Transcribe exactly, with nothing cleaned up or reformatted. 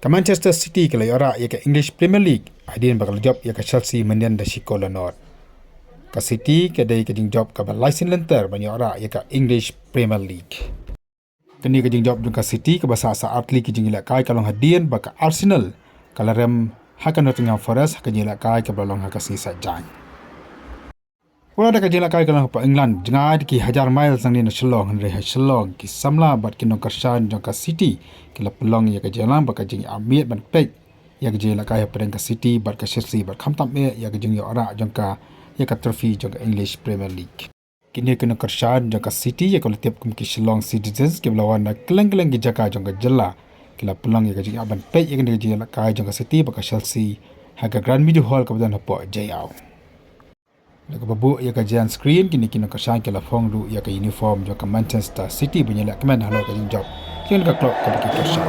Ka Manchester City ka la ïoh rah ïa ka English Premier League hadien ba ka la jop ïa ka Chelsea mynhynnin da shi kol la nod. Ka City ka dei ka jingjop kaba lai sien lynter ban ïoh rah ïa ka English Premier League. Kane ka jingjop jong ka City kaba sah sa artylli ki jingïalehkai ka long hadien ba ka Arsenal ka la rem ha ka Nottingham Forest ha ka jingïalehkai kaba long ha ka sngi Saitjaiñ. Wat la da ka jingïalehkai ka long hapoh England, jngai da ki hajar miles nangne na Shillong, hynrei ha Shillong ki samla bad ki nongkyrshan jong ka City ki la pynlong ïa ka jingïalang bad ka jingïamiet ban peit ïa ka jingïalehkai hapdeng ka City bad ka Chelsea bad khamtam eh ïa ka jingïoh rah jong ka ïa ka trophy jong ka English Premier League. Kine ki nongkyrshan jong ka City ïa ka la tip kum ki Shillong Citizens kiba la wan na kylleng kylleng ki jaka jong ka jylla ki la pynlong ïa ka jingïalang ban peit ïa kane ka jingïalehkai jong ka City bad ka Chelsea ha ka Grand Media Hall kaba don hapoh Jaiaw. Da kaba buh ïa ka giant screen, kine ki nongkyrshan ki la phong ruh ïa ka uniform jong ka Manchester City ban ïalehkmen halor ka jingjop jong ka club kaba ki kyrshan.